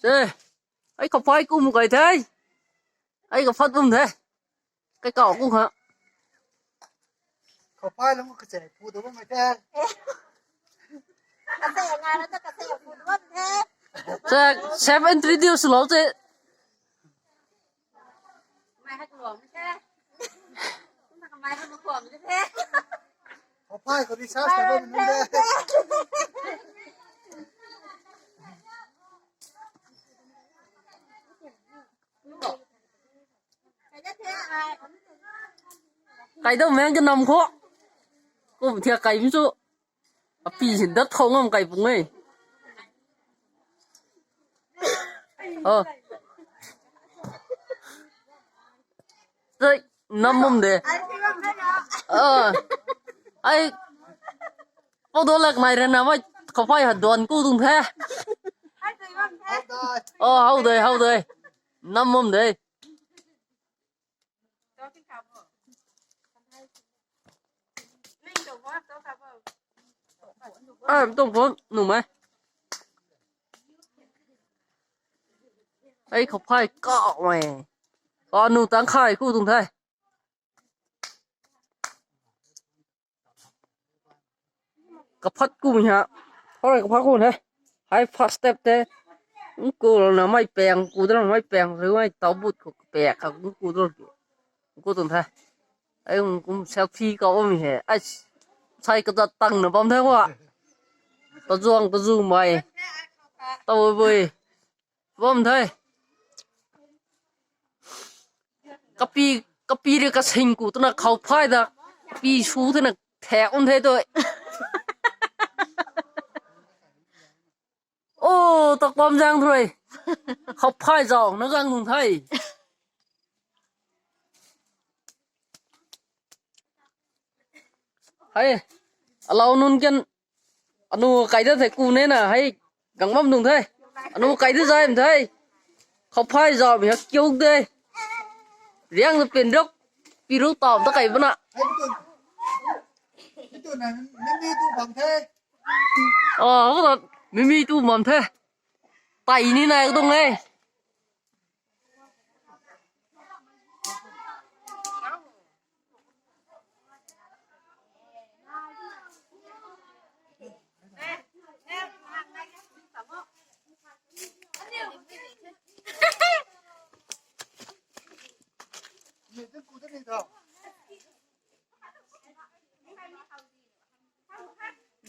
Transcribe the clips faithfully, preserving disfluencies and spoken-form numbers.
Ai khou phay kum kai the. Ai khou phat bum the. Kai kau kum kha. Khou phay lam kachei pu do bam the. Kachei ngai la ta kachei pu do bam the. Sa seven three diu slo se. Mai ha kuang the. Mai ha kuang the. Khou phay khou research ta bam the. Kai dau meng kanam khou. Kum thiak kai mi chu. Api si dat khou ngam kai pung e. Oh. Tei nam mum de. Ah. Ai. Pau do lak nai ren na mai khou phay ha duan ku dung the. Oh, how de, how de. Nam mum de. Ai, tong phone nu mai. Ai khou phay kau mai. Ka nu tang khai ku dung the. Kaphat ku mi ha. Thorai kaphat ku the. Hai first step the. Ku na mai peng, ku da mai peng, riu mai tau but khou pek kha ku da. Ku tun the. Ai kum selfie kau mi he. Ai sai kata tang na bam the wa. Ta zuang ta zu mai. Ta bui bui. Bam the. Kapi, kapi ri kasing ku twna khou phay da. Pi su twna thek un the tu. Oh, ta kum zang thrui. Khou phay zau na gang nung the. Hai, alau nunc kan anu kai da the ku ne na hai gang bam nung the. Anu kai da zai the. Khou phay zau mi ha kiu de. Riang da pin rok. Pi ru tau da kai bana. Hai, tu. Hai, tu na, mimi tu bam the. Oh, mimi tu bam the. Tai ni na dung e.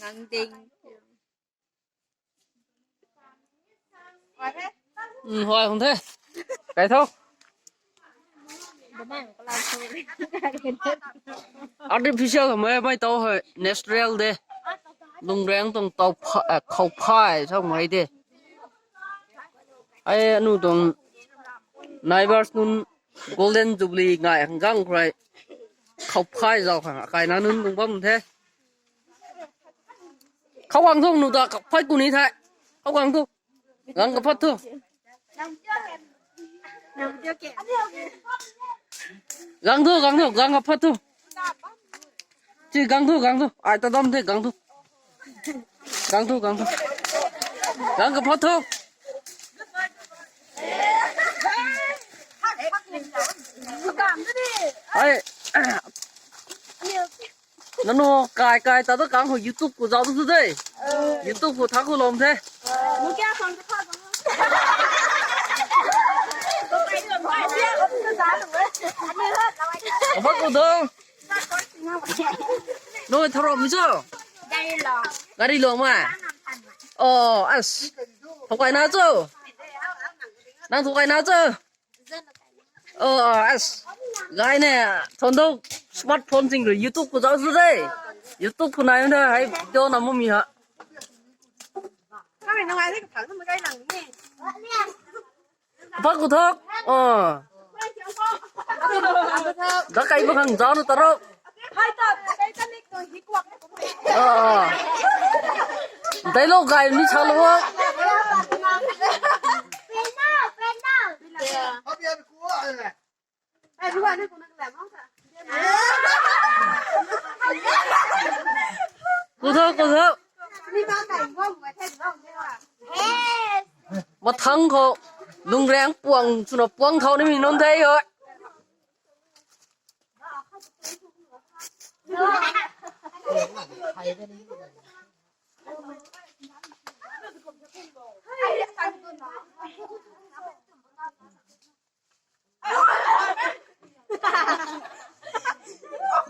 Ngang ding. Hoi hung the. Kai tho. Artificial hei mai tau hei natural de. Lungrang tuang tau khou phay sa mai de. Ai anu tuang neighbors nunc golden jubilee ngai hang gang khou rui khou phay zau khang akai na nunc tuang bam the. Khou gang thu nu ta khou phay ku ni the. Khou gang thu. Gang kaphat thu. Gang thu, gang thu, gang kaphat thu. Chi gang thu, gang thu. Ai ta dam the gang thu. Gang thu, gang thu. Gang kaphat thu. Ai. Nanu kai kai ta ta kang ho YouTube khou zau tu de. YouTube khou thak khou lom the. Apa khou do? Noi tharom mi cho? Gari long ma. Oh, as. Thokai na cho? Nang thokai na cho? Oh, as. Gai ne, thon do smartphone sing rui YouTube khou zau su de. YouTube khou nai na hai video na mumi ha. Apa khou thok. Oh. Da kai ba khang zau na taro. Oh. Dai lo gai ni sa lo. Khou thok, khou thok. Matha Ang khou, nung reng puang, swna puang thau nimei nunc the hoi.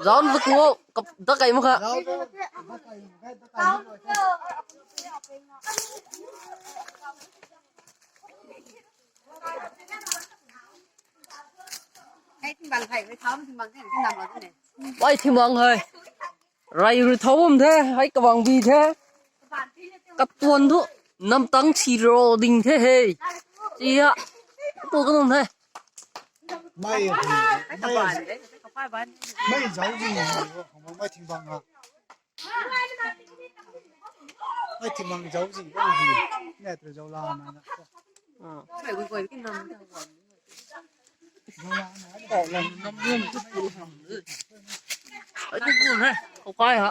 Zauc na ta ku, kap, da kai mak kha. Ai, thing bang hei. Rai rui thau bam the, hei kabang bi the. Katuan thu, namtang si ro ding the hei. Tia, tu ka nung the. Mei, mei, mei zauc zing, mei thing bang ha. Mei thing bang zauc zing, mei hi. Net rui zauc la na na. Ai, tu bun he, khou kai ha.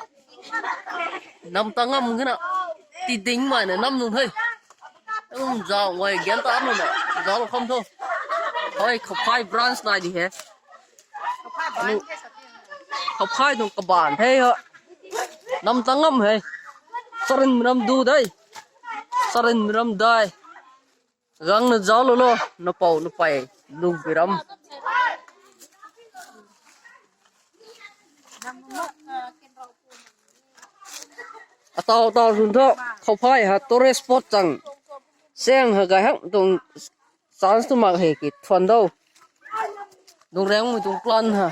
Namtang ngam kina. Ti ding mai na nam nung he. Tum zauc guay gan ta nung na. Zauc lou kham tho. Hoi, khou kai branch nai di he. Khou kai nung kaban the ho. Namtang ngam he. Sarin ram du dai. Sarin ram dai. Gang na zauc lou lo, na pou, na pei, lung pi ram. Atau, atau run tho, khou phai ha tourist spot chang. Seng ha gai hak tuang chance tu mak he ki thuan dou. Nung reng mei tuang plan ha.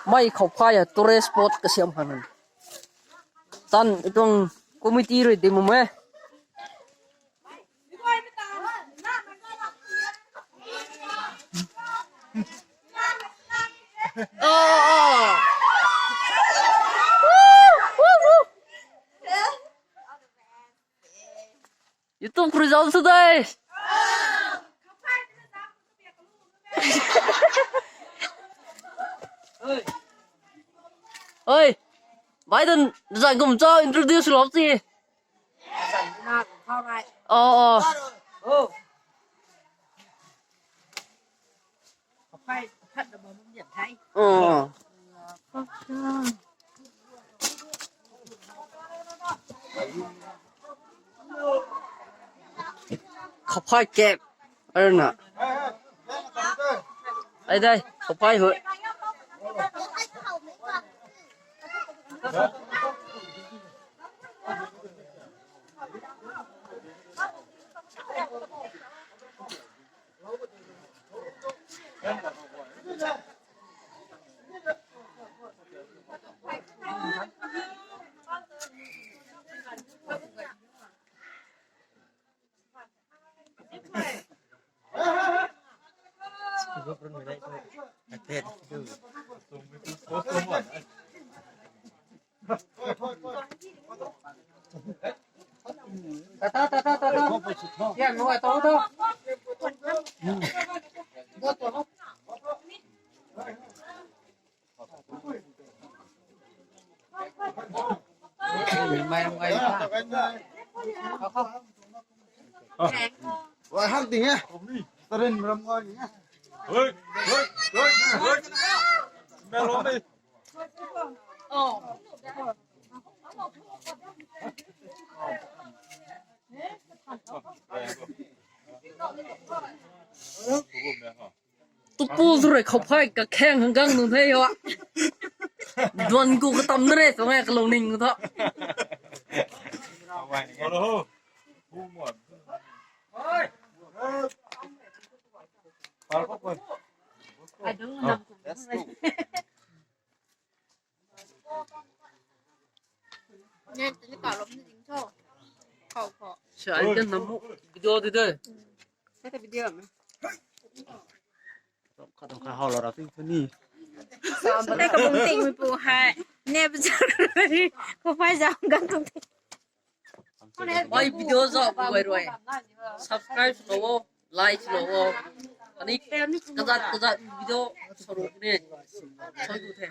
Mei khou phai ha tourist spot kasiam han. Tan tuang committee rui di mu me. Oh, oh. YouTube result today. Oi, Biden, zai gum cho introduce lou si. Oh, oh. Oh. Khou phai kek. Aruna. Ai dai, khou phai hui. Rai hak ding e. Tarin ram ngai ding e. Hei, hei, hei, hei. Mel rom di. Tupu tu rui khou phai kakheng hang gang nung the ho. Duan ku katam na re, tu ngai kalung ning tho. Net ni ka lom ni ding tho. Khou khou. Sa ai kan namu video di de. Sa ta video ma. Kha tang kha hau lo ra tu tu ni. Sa ta ka bung ting mi pu hai. Ne bu sa. Khou phai zauc gan tu. Mei video zauc bu gai rui. Subscribe lou o, like lou o. Ani kazat kazat video saruk ni. Soi tu the.